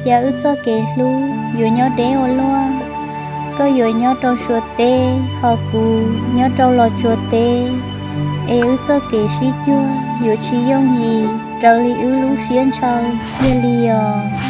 Tias wb txoj kev hlub yuav nyob deb ua luaj, koj yuav nyob rau Suav teb, ho kuv nyob rau Los Tsuas teb, es wb txoj kev sib cuag yuav tsis yooj yim raws li wb lub siab ntshaw kiag li os.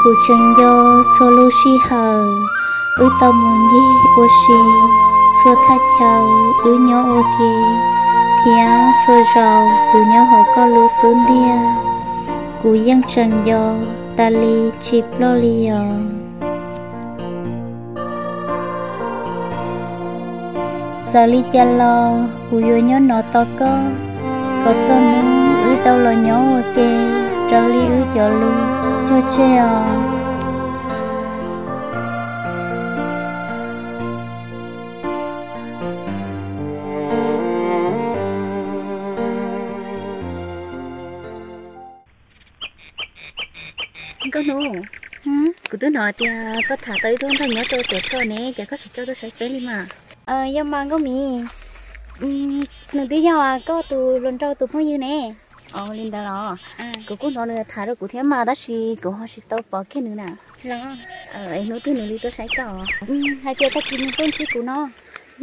Kuv tseem nco txhua lub sij hawm wb tau mus ncig ua si, txhua thaj chaw wb nyob ua ke, thiab txhua zaus kuv nyob hauv koj lub xub ntiag, kuv yeej tseem nco tas li tsis ploj li os. Txawm li cas los kuv yuav nyob no tos koj, kom txog hnub wb tau los nyob ua ke raws li wb cov lus cog tseg os. Nkauj Hnub, kuv twb hnov tias koj tham tau ib tug nraug nyob rau Tuam Tshoj ne, cas koj tsis coj tuaj saib peb li mas? Yog mas Nkauj Mim, nws twb yog koj tus hluas nraug tus phooj ywg ne. Ua li ntawd los? Kuv kuj hnov nws tham rau kuv thiab mas tab sis kuv ho tsis tau pom kiag nws na. Hnub twg nws li tuaj saib koj? Hais tias tag kis nws tuaj ntsib kuv no.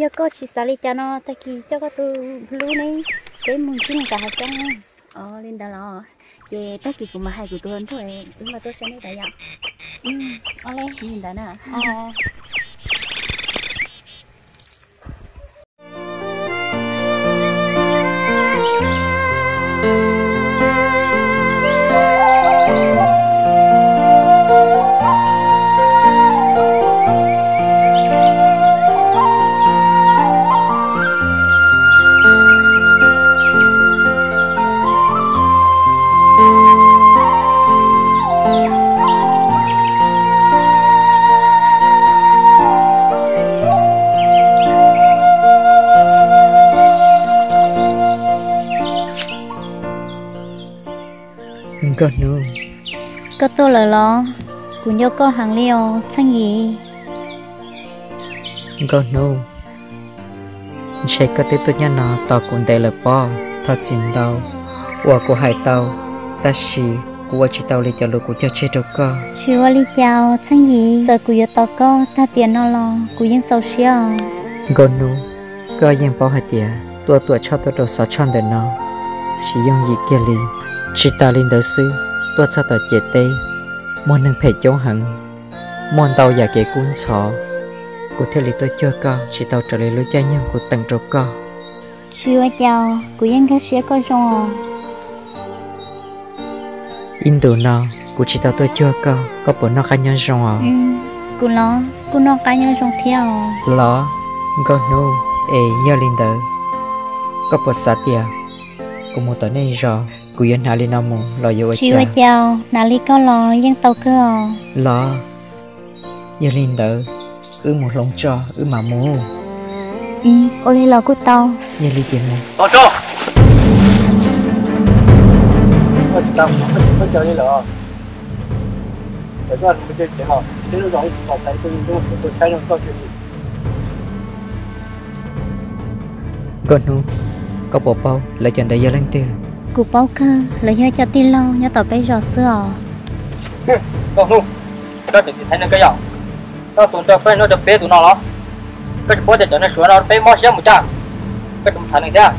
Yog koj tsis xav li cas no tag kis coj koj tus hlub ne, peb mus ntsib nws tom hav xyoob. Ua li ntawd los? Ces tag kis kuv mam hais kuv tus hluas nraug wb mam tuaj saib nej tas yom. Li ntawd na. Nkauj Hnub. Koj tuaj lawm los? Kuv nco koj heev li os Txheej Yim. Nkauj Hnub, ntshe koj twb tuaj nyob no tos kuv ntev lawm pob. Thov txim ntau uas kuv hais tau, tab sis kuv ua tsis tau li cov lus kuv cog tseg rau koj. Tsis ua li cas os Txheej Yim, txawm kuv yuav tos koj tag tiam no los kuv yeej txaus siab os. Nkauj Hnub, koj yeej paub hais tias tuaj Tuam Tshoj tuaj rau Xov Tshoj ntawm no tsis yooj yim kiag li. Tsis tas li ntawd xwb, tuaj txog tom ciam teb muaj neeg phem coob heev, muaj ntau yam kev kub ntxhov, kuv thiaj li tuaj cuag koj tsis tau raws li lub caij nyoog kuv teem rau koj. Tsis ua cas, kuv yeej nkag siab koj zoo os. Ib ntus no kuv tsis tau tuaj cuag koj, koj puas noj qab nyob zoo os? Kuv los kuj noj qab nyob zoo thiab os. Los, Nkauj Hnub, es yog li ntawd koj puas xav tias kuv mus tom nej zos kuv yuav hnav li no mus los yuav ua cas? Tsis ua cas, hnav li koj los yeej tau kawg os. Los, yog li ntawd wb mus hloov tso wb mam mus. Ua li los kuj tau. Yog li ces mus. Nkauj Hnub, koj puas paub lawv cov ntawd yog leej twg? Kuv paub kawg, lawv yog cov tij laug nyob tom peb zos xwb os. Nkauj Hnub, koj tseem tiv thaiv neeg koj yog? Koj tus nrog koj nyob rau peb tus no los? Koj tsis paub tias cov neeg Suav no peb mob siab mus cas? Koj tseem mus tham nws thiab,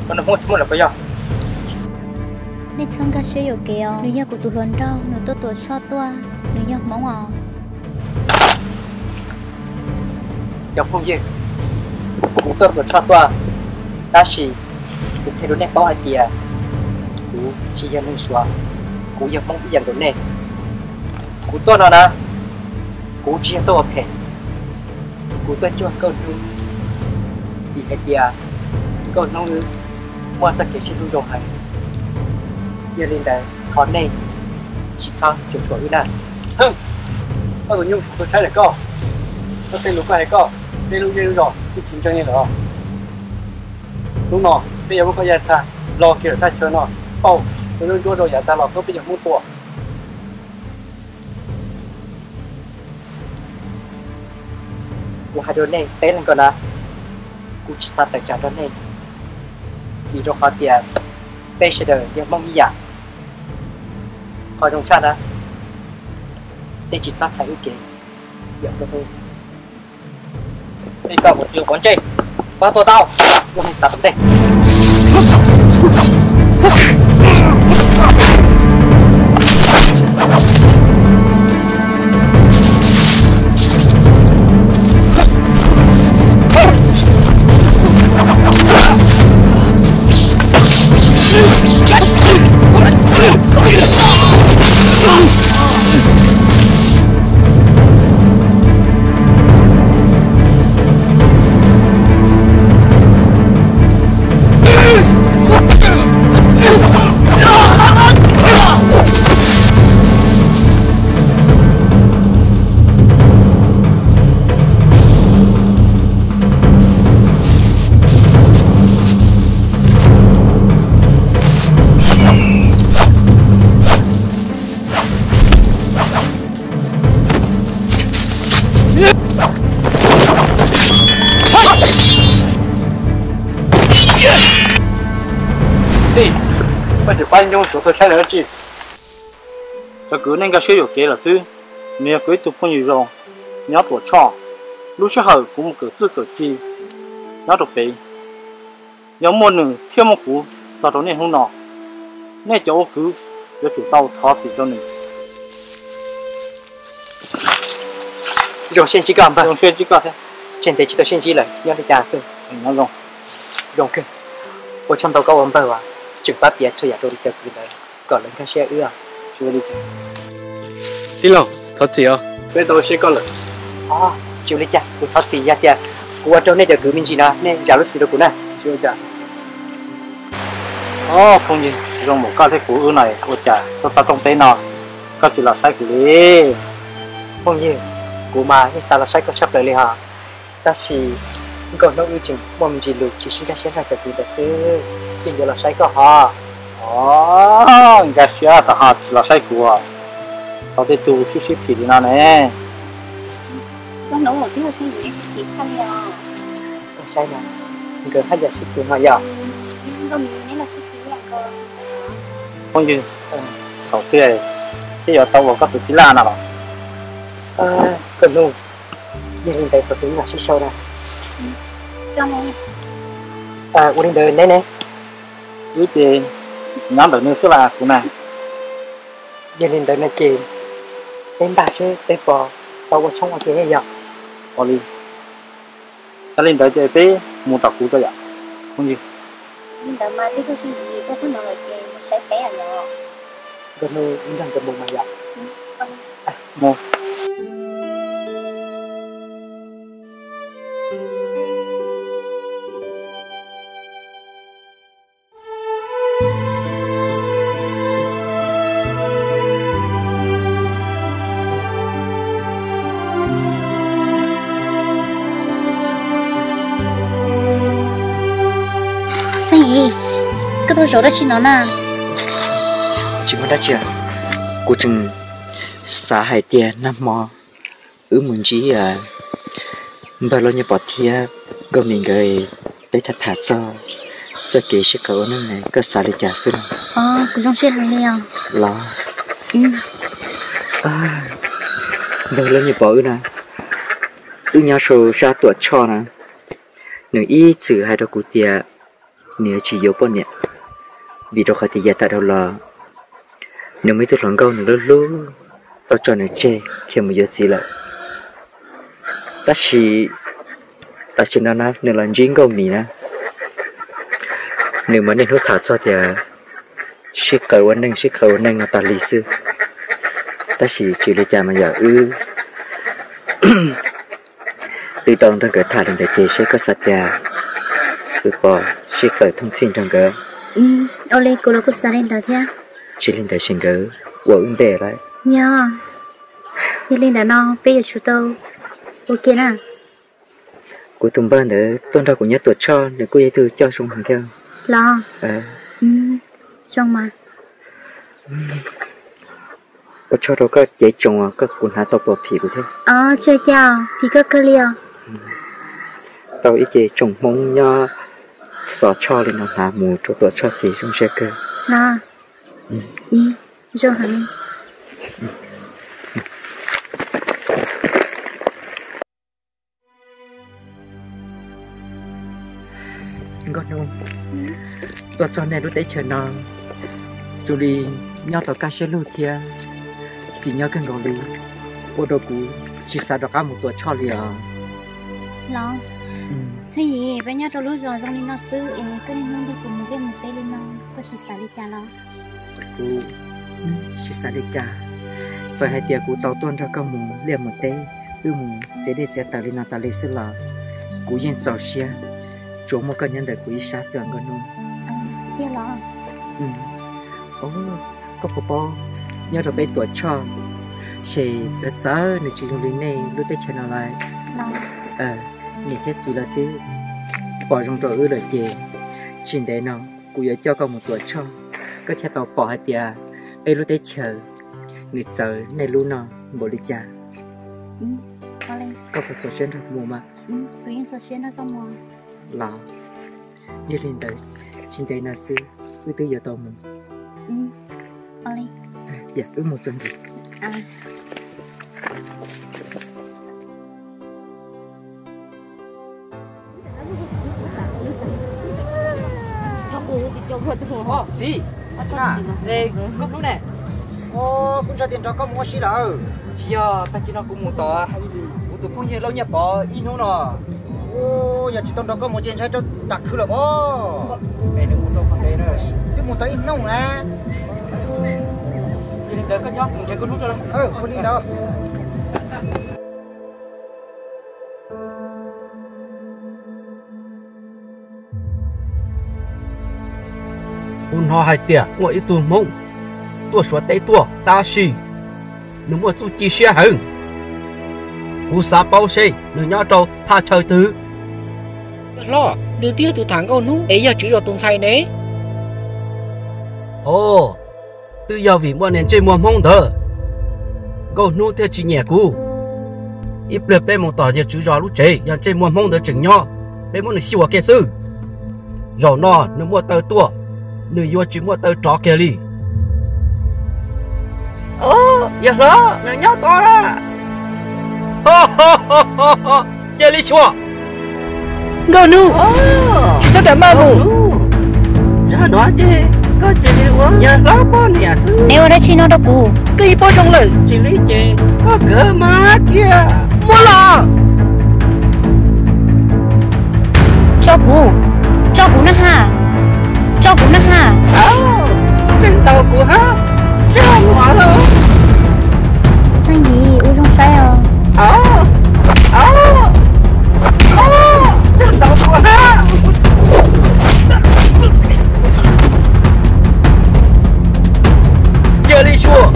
koj nws Hmoob tsis muaj los koj yog? Nej txhob nkag siab yuam kev os, nws yog kuv tus hluas nraug, nws tuaj Tuam Tshoj tuaj, nws yog Hmoob os. Cov phooj ywg, kuv tuaj Tuam Tshoj tuaj, tab sis kuv qhia rau nej paub hais tias kuv tsis yog neeg Suav, kuv yog Hmoob ib yam nkaus nej. Kuv tuaj no na, kuv tsis yog tuaj ua phem, kuv tuaj cuag Nkauj Hnub, vim hais tias Nkauj Hnub wb muaj txoj kev sib hlub zoo heev. Yog li ntawd thov nej tsis txhob cuam tshuam wb na. Koj tus nyuj, kuv saib lawm koj, koj tej lus koj hais koj, peb lub zej lub zos twb tsis ntseeg li lawm. Hnub no peb yuav muab koj yav tag los kiag lawm thaj chaw no, pauj tus ntsuab rau yav tag los tuaj peb cov Hmoob tua. Kuv hais rau nej peb leeg ko na, kuv tsis xav tawm tsam rau nej, vim rau qhov tias peb sawv daws yog Hmoob ib yam. Qhov zoo tshaj na, nej tsis txhob hais wb kev yam rau kuv. Ej, koj mus twg pov ntsej, pab tuaj tau, ua neeg xav tom ntej. Tij, koj tsis pab ncoob suav tuaj saib lawv dab tsi? Cov kwv nej nkag siab yuam kev lawm xwb. Nws yog kuv ib tug phooj ywg zoo nyob Tuam Tshoj. Lub sij hawm kuv mus kawm txuj kawm ci nyob rau pem, yog muaj nws thiab muaj kuv txog rau niaj hnub no, nej cov ua kwv yuav tsum tau thov txim rau nws. Zoo siab ntsib koj npawg. Zoo siab ntsib koj thiab. Tseg ntev tsis tau sib ntsib lawm, nyob li cas xwb? Nyob zoo. Zoo kawg. Ua tsaug ntau koj ua npawg as, tseem pab piav txhua yam rau li cov kwv ntawd kom lawv nkag siab wb. Tij laug, thov txim os. Peb tau siab koj lawm. Tsis ua li cas, kuv thov txim yog tias kuv ua rau nej cov kwv me ntsis no, nej zam lub txim rau kuv na. Tsis ua cas. Phooj ywg, zoo npaum koj thiab kuv wb no ua cas tuaj txog rooj teb no koj tsis los saib kuv li? Phooj ywg, kuv mas yeej xav los saib koj tshaj plaws li hos, tab sis nkauj hnub wb tseem muaj me ntsis lus tsis sib nkag siab nrog cov kwv ntawd xwb, yeej yuav los saib koj hos. Os, nkag siab tas ho tsis los saib kuv, tau tej tug sib sib phim li no ne. Koj saib na, nkawd haj yam sib phim no yom. Phooj ywg, thaum twg thiaj yuav tau ua koj tus tij laug no los? Koj nug, yog li ntawd thaum twg wb mam sib sau na. Ua li ntawd neb ne, wb ces nyob ntawm nws xwb las kuv na. Yog li ntawd no ces peb npaj seb peb puas tau ua tshoob ua ke yom. Ua li, yog li ntawd ces peb mus tom kuv tso yom. Phooj ywg, li ntawd mas twb tuaj sib ntsib tuaj txog no lawm ces mus saib peb yom. Nkauj hnub wb nrog nkawd mus mas yom. Mus. Xeeb Yim, koj tuaj zaum dab tsi no na? Tsis muaj dab tsi, kuv tseem xav hais tias nag hmo wb mus ntsib npawg Lauj Nyiaj Pov thiab Nkauj Mim nkawd, peb tham tham txog txoj kev sib qawm ua neej ne, koj xav li cas xwb no? Kuv zoo siab heev li os. Los, npawg Lauj Nyiaj Pov wb na, wb nyob saum sab Tuam Tshoj na, nws ib txwm hais rau kuv tias nws yuav tsis yuav poj niam, vim rau qhov tias yav tag dhau los nws muaj ib tug hluas nkauj nws hlub hlub, tau tso nws tseg khiav mus yuav txiv lawm. Tab sis tam sim no na nws los ntsib Nkauj Mim na, nws mas niaj hnub tham txog tias sib qawm ua neej sib qawm ua neej no tas li xwb. Tab sis tsis li cas mas yog wb twb tau nrog nkawd tham li ntawd ces seb koj xav tias wb puas sib qawm thooj txhij nrog nkawd. Ua li kuv los kuj xav li ntawd thiab. Tsis li ntawd ces nkawd ua wb ntej lawm. Yog, yog li ntawd no peb yuav tsum tau ua ke na. Kuv tus npawg ntawd tuaj nrog kuv nyob Tuam Tshoj, nws kuj yog ib tug coj zoo heev thiab. Los, zoo mas. Ua tsaug rau koj cev tsoom uas koj kuv hnav tau pom phim kuv thiab. Tsis ua cas, phim koj kawg li os. Tau ib ce tsoom Hmoob nyob Xov Tshoj li no hnav mus rau Tuam Tshoj ces zoo siab kawg. Nkauj Hnub, tuaj txog nej lub teb chaws no, zoo li nyob tau kaj siab lug thiab xis nyob kawg nkaus li, ua rau kuv tsis xav rov qab mus Tuam Tshoj li os. Los, Txhiaj Yim, peb nyob rau lub zos zoo li no xwb es koj niaj hnub nrog kuv mus liaj mus teb li no, koj tsis xav li cas los? Kuv tsis xav li cas. Txawm hais tias kuv tau tuaj nrog koj mus liaj mus teb, wb mus txiav dej txiav taws li no tas li xwb los kuv yeej txaus siab, tsuas muaj koj nyob ntawm kuv ib sab xwb os Nkauj Hnub. Tiag los? Koj puas paub, nyob rau peb Tuam Tshoj, ces txawv txawv nws tsis zoo li nej lub teb chaws no lawm. Niam thiab txiv lawv twb pom zoo rau wb lawm ces tsis ntev no kuv yuav coj koj mus Tuam Tshoj, koj thiaj tau pom hais tias peb lub teb chaws nws txawv nej lub no npaum li cas. Koj puas txaus siab nrog mus mas? Los, yog li ntawd, tsis ntev no xwb wb twb yuav tau mus. Wb mus txuas ntxiv. Txiv, Nkauj Hnub ne, kuv ntshai tias nrog koj mus ua si lawm. Tsis yog, tag kis no kuv mus tom kuv tus phooj ywg Lauj Nyiaj Pov ib hnub no. Yog tsis tau nrog koj mus ces ntshai rau tam khw lawm pob. Twb mus tau ib hnub na. Yog li ntawd koj nyob kuv nrhiav Nkauj Hnub tso. Ua li ntawd. Kuv hnov hais tias muaj ib tug Hmoob tuaj Suav teb tuaj tab sis nws muaj txuj ci siab heev. Kuv xav paub seb nws nyob rau thaj chaw twg. Hlob, nws twb yog tus tham Nkauj Hnub es yog tswv zos tus ntxhais ne. Os, twb yog vim muaj niag ntsej muag Hmoob ntawd, Nkauj Hnub thiaj tsis nyiam kuv. Ib pliag peb mus tom yawg tswv zos lub tsev, yog ntsej muag Hmoob ntawd tseem nyob, peb muab nws xyuas kiag xwb. Zaum no nws muaj taw tuaj, nws yuav tsis muaj taw rov kiag li. Yawg hlob, nws nyob tod na. Cia li xyuas. Nkauj Hnub, tsis txhob tam maj mus. Zaj no ces koj cia li ua yawg hlob poj niam xwb. Neb ua dab tsi no rau kuv? Koj yeej paub zoo lawm. Tsis li ces koj kawg mas kiag. Muab los. Tso kuv, tso kuv na ha, tso kuv na ha. Tseem ntaus kuv hab, zaj no lawm. Txheej Yim, ua zoo saib os. Tseem ntaus kuv hab. Cia li xyuas.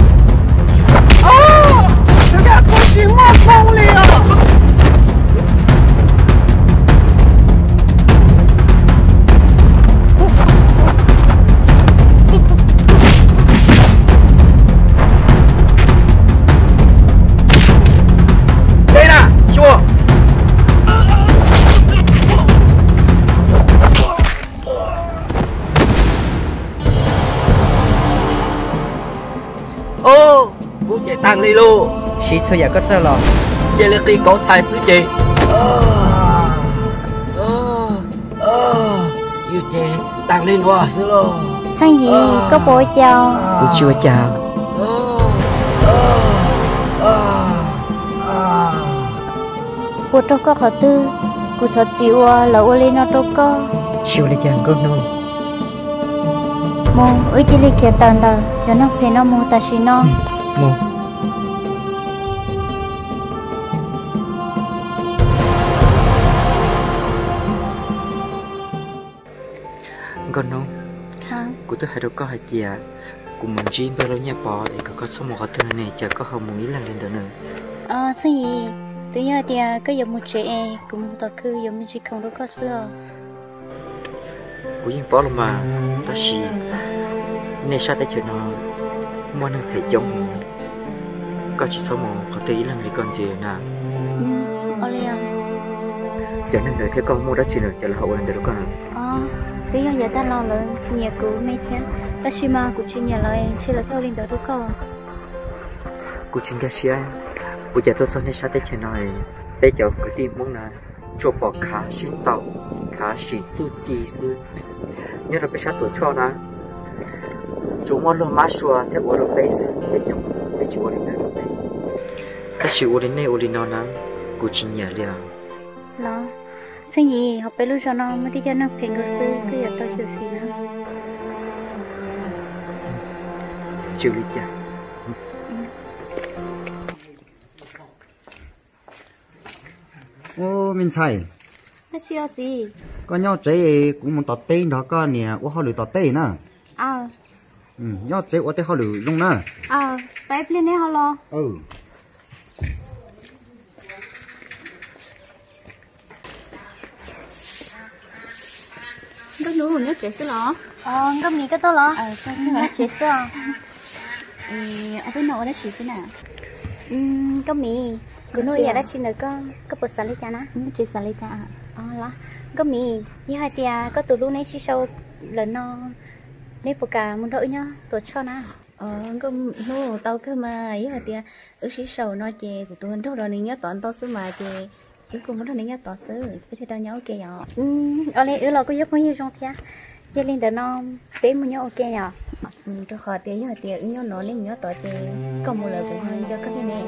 Kuv tsis muaj hmoo li os. Dej na, xyuas. Kuv ces tag li lauj. Siv txhua yam koj txawj los. Cia li qi kauv txhais xwb ces. Yus ces tag li no xwb lauj. Txheej Yim, koj puas ua cas? Kuv tsis ua cas. Puas raug koj qhov twg? Kuv thov txim uas lawv ua li no rau koj. Tsis ua li cas Nkauj Hnub. Mus, wb cia li khiav tawm ntawm cov neeg phem no mus tam sim no. Mus. Nkauj Hnub, kuv twb hais rau koj hais tias kuv mus ntsib npawg Lauj Nyiaj Pov es kom koj txhob mus qhov twg ne, cas koj ho mus ib leeg li ntawd na? Txheej Yim, twb yog tias koj yuav mus tsev es kuv mus tom khw yuav me ntsis khoom rau koj xwb os. Kuv yeej paub los mas, tab sis nej sab teb chaws no muaj neeg phem coob heev, koj tsis txhob mus qhov twg ib leeg li koj ntxiv na. Ua li os. Cov neeg ntawd thiab koj muaj dab tsi lawm ces lawv ho ua li ntawd rau koj na? Twb yog yav tag los lawv nyiam kuv me thiab, tab sis mas kuv tsis nyiam lawv, ntshe lawv thiaj ua li ntawd rau koj. Kuv tsis nkag siab, ua cas tuaj txog nej sab teb chaws no, peb cov kwv tij Hmoob na, tsuas pom khav sib tau, khav sim txuj ci xwb. Nyob rau peb sab Tuam Tshoj na, tsuas muaj luag mab sua thiab ua rau peb xwb, peb cov, peb tsis ua li ntawd rau peb. Tab sis ua li nej ua li no na, kuv tsis nyiam li os. Los, Xeeb Yim, hauv peb lub zos no muaj tib co neeg phem nkaus xwb, koj yuav tau xyuam xim na. Tsis ua li cas. Ub, me ntxhais, koj nyob tsev, kuv mus tom teb nrog koj niam ua hauj lwm tom teb na. Nyob tsev ua tej hauj lwm zoo na. Nkauj Hnub, nyob tsev xwb los? Nkauj Mim, koj tuaj los? Nyob tsev xwb os. Ob peb no ua dab tsi xwb na? Nkauj Mim, kuv nug ib yam dab tsi ntawm koj, koj puas xav li cas na? Tsis xav li cas. Nkauj Mim, yog hais tias koj tus hlub neb sib sau lawm no, neb puas kam mus nrog wb nyob Tuam Tshoj na? Nkauj Hnub, tau kawg mas, yog hais tias wb sib sau no ces kuv tus nraug los nws nyob tod ntau xwb mas ces wb kuj mus nrog nws nyob tod xwb, peb thiaj tau nyob ua ke yom. Ua li wb los kuj yog phooj ywg zoo thiab, yog li ntawd no peb mus nyob ua ke yom. Rau qhov tias yog hais tias wb nyob no neb mus nyob tod ces koj mus lawm kuv ho nco koj thiab ne.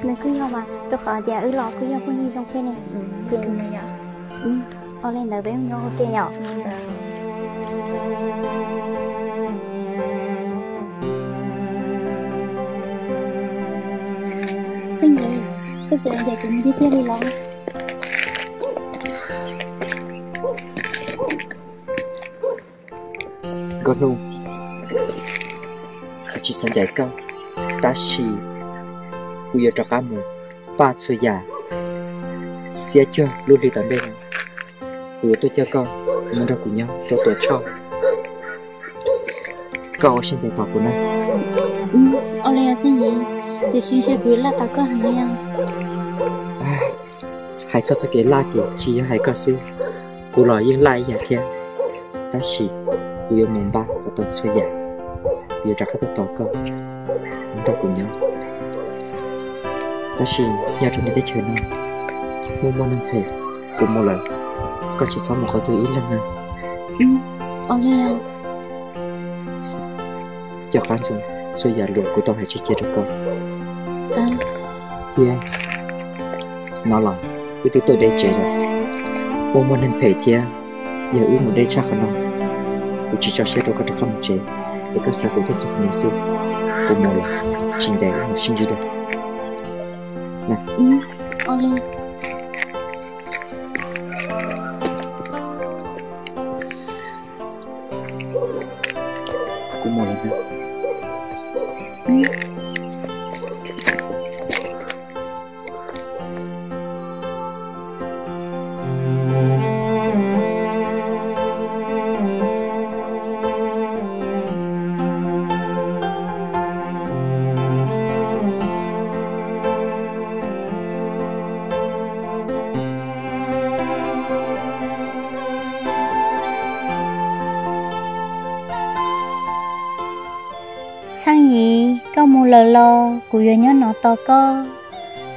Nws kuj yog mas, rau qhov tias wb los kuj yog phooj ywg zoo thiab ne. Ces ua li ntawd peb mus nyob ua ke yom. Xeeb Yim, koj xav ncaim kuv mus tiag tiag li los? Nkauj Hnub, kuv tsis xav ncaim koj, tab sis kuv yuav rov qab mus pab txhua yam xiab cuag lub hli tom ntej no. Kuv yuav tuaj coj koj mus nrog kuv nyob rau Tuam Tshoj. Koj ua siab ntev tos kuv na. Ua li os Xeeb Yim, tiam sis ntshe kuv yuav laj tos koj heev li os. Hais txog txoj kev laj ces tsis yog hais koj xwb, kuv los yeej laj ib yam thiab. Tab sis kuv yuav mus npaj kom tau txhua yam, kuv yuav rov qab tuaj tos koj nrog kuv nyob. Tab sis nyob rau nej teb chaws no muaj muaj neeg phem, kuv mus lawm, koj tsis txhob mus qhov twg ib leeg na. Coj qab ntsoov txhua yam lus kuv tau hais tseg cia rau koj. Thiab no los wb twb tuaj deb tsev lawm, muaj muaj neeg phem thiab, yog wb mus deb tshaj qhov no, kuv tsis tso siab rau koj rov qab mus tsev, es koj xav kuv tuaj txog qhov no xwb. Kuv mus lawm, tsis ntev wb mam sib ntsib dua. Kuv mus lawm. Xeeb Yim, koj mus lawm los kuv yuav nyob no tos koj.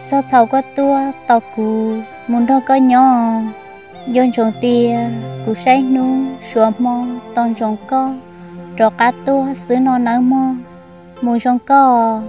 Txog thaum koj tuaj tos kuv mus nrog koj nyob. Nco ntsoov tias kuv saib hnub suav hmo tos ntsoov koj rov qab tuaj xwb no nawb mog. Mus zoo koj.